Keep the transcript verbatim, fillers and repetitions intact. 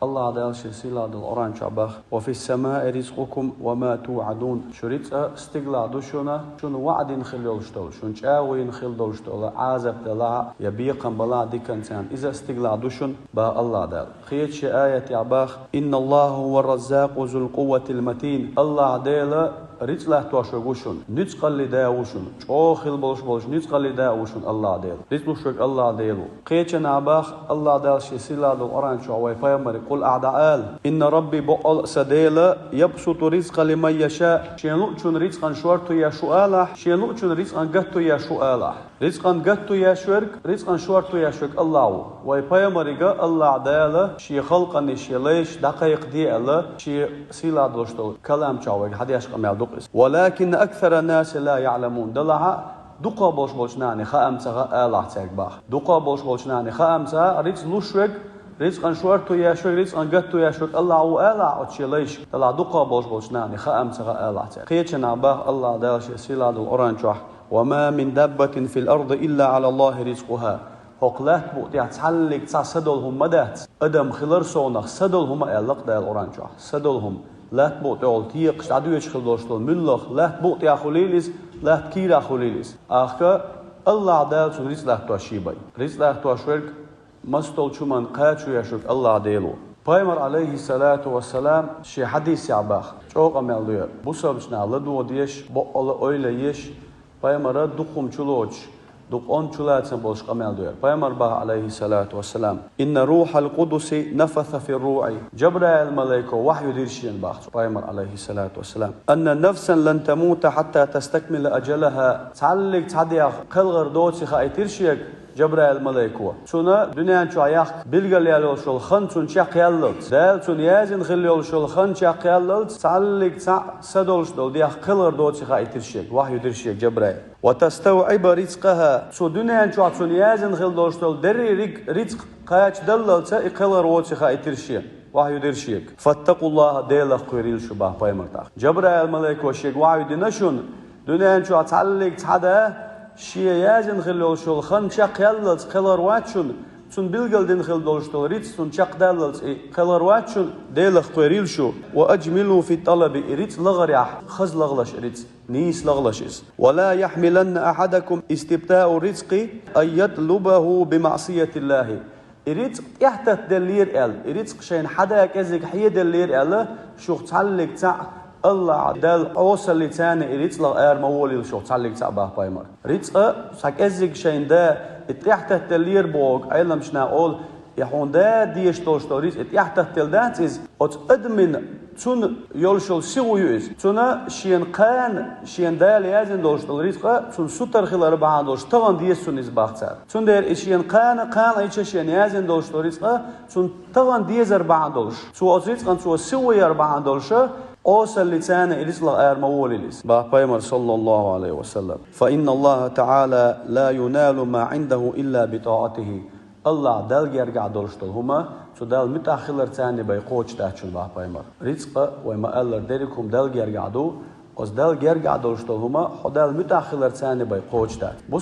Аллахь Дала шен сийлахь долу Къуръан чохь боху: «Ва фис-самаи ризкъукум ва ма туъадун». Шун рицкъа стигалахь ду шуна, шуна ваъда йина хила йолуш долу, шуна чӀагӀо йина хила долуш долу, Ӏазап далахь а, я бекхам балахь а диканца, иза стигалахь ду шуна, боху Аллахь Дала. Кхечу шен аятехь боху: «Инна Аллаха хӀува ар-раззакъу зул къувватил матин». Аллахь Дела рицкъ латтош верг ву шуна, нуьцкъаллин да ву шуна, чӀогӀа хила болуш болчу нуьцкъаллин да ву шуна Аллахь Дела. Рицкъ луш верг Аллахь Дела ву. Кхечанхьа боху Аллахь Дала шен сийлахь долу Къуръан чохь вай пайхамаре къул ахь дӀаала: «Инна Рабби, бакъ долу сан Дела, ябсуту ризкъа лиман яша». Шен луъучунна рицкъан шорто еш ву алахь, шен луъучунна рицкъан гатто еш ву алахь. Рицкъан гатто еш верг, рицкъан шорто еш верг Аллахь ву. Вай пайхамарига Аллахь Дала шен халкъана, шен лайшна дӀакхайкхаде аьлла, шен сийлахь долуш долу калам чохь вайга хьадеш къамел ду-кх иза. «Валакинна аксаран-наси ла яъламун». Делахь а, дукхах болуш болчу нахана хаам ца хаьа алахь цаьрга боху. Дукхах болуш болчу нахана хаам ца хаьа, рицкъ луш верг, рицкъан шорто еш верг, рицкъан гатто еш верг Аллахь ву алахь оцу шен лайшка. Делахь дукхах болуш болчу нахана хаам ца хаьа алахь цаьрга. Кхечанхьа боху Аллахь Дала шен сийлахь долу Къуръан чохь: «Ва ма мин даббатин фил арди илла Ӏала Аллахи ризкъуха». ХӀокху лаьтта букъа тӀехь цхьаллиг цхьа са долу хӀума ма дац. Адам хилар совнах са долу хӀума аьлла-кх Дала Къуръан чохь. Са долу хӀума. Лаьтта букъа тӀехула текхаш дӀадоьдуш хила долуш долу муьлхха, лаьтта букъа тӀехь хуьлийла иза, лаьтта кийрахь хуьлийла иза. Ахка Аллахь Дала цунна рицкъ латтош шен бен. Рицкъ латтош верг, маса долчу хӀуманна кхачо еш верг Аллахь Дела ву. Пайхамар, Ӏалайхиссалату вассалам, шен хьадисехь боху, чӀогӀа къамел ду хӀара. Бусалбачу наха ладогӀа дезаш, бакъволу ойла еш, пайхамара дукха хӀума чулоцуш, дукха онда чулацам болуш къамел ду хӀара. Пайхамар боху, Ӏалайхиссалату вассалам: «Инна рухьал къудуси нафаса фир-руӀи». Джабраил малайко вахью дира шена боху цу пайхамар, Ӏалайхиссалату вассалам. «Анна нафсан лан тамута хьатта тастакмила аджалаха». Цхьаллиг цхьа дегӀ кхелхар доций хаийтира шега Джабраил малайко. Цунна дуьнен чохь яккха билгал яьлла йолуш йолу хан цунна чекхъяллалц. Дала цунна яздина хила йолуш йолу хан чекхъяллалц, цхьаллиг цхьаъ са долуш долу дегӀ кхелхар доций хаийтира шега, вахью дира шега Джабраил. «Ва таставӀиба ризкъаха». Цу дуьнен чохь цунна яздина хила долуш долу дерриг рицкъ кхачадаллалца и кхелхар воций хаийтира шена. Вахью дира шега. «Фаттакъуллаха», Делах кхерийла шу боху пайхамар тӀаккха. Джабраил малайко шега вахью дина шуна, дуьнен чохь цхьаллиг цхьа да, шен яздина хила йолуш йолу хан чекхъяллалц кхелхар вац шуна, цунна билгал дина хила долуш долу рицкъ цунна чекхдаллалц и кхелхар вац шуна, Делах кхерийла шу. «Ва аджмилу фи тӀалаби», и рицкъ лахарехь хаза лахалаш и рицкъ, нийса лахалаш иза. «Ва ла яхьмиланна ахьадакум истибтау ризкъи ан ятлубаху би маъсиятиллахи». И рицкъ тӀехтатделлера аьлла, и рицкъ шайна хьада кӀезиг хьеделлера аьлла, шух цхьаллиг цхьаъ Аллахь Далла Ӏесаллица и рицкъах ара ма волийла шух цхьаллиг цхьаъ боху пайхамар. Рицкъа цхьа кӀеззиг шайна да, и тӀехтатделлера бохург, Ӏеламчу наха олу, и хьуна да дезаш долуш долу рицкъ, и тӀехтатделла дац иза, оцу адамна цунна йолуш йолу сихо ю иза. Цунна шена кхана, шена Дала яздина долуш долу рицкъа, цунна сутара хилар бахьана долуш, тахана деза цунна иза боху цара. Цундела и шена кхана, кхана Ӏийча шена яздина долуш долу рицкъа, цунна тахана дезар бахьана долуш, цо оцу рицкъан цо сихо яр бахьана долуш, Ӏесаллица и рицкъах ара ма волийла иза боху пайхамар, саллаллаху Ӏалайхи ва саллам. «Фа инна Аллаха таӀала ла юналу ма Ӏиндаху илла би тӀаатихи». Аллахь Далла гергахь долуш долу хӀума, цу Далла муьтӀахь хиларца бен кхочуш дац шуна боху пайхамар. Рицкъа, вай ма-аллара, дерриг хӀума Далла гергахь ду, оцу Далла гергахь долуш долу хӀума хьо Далла муьтӀахь хиларца бен кхочуш дац.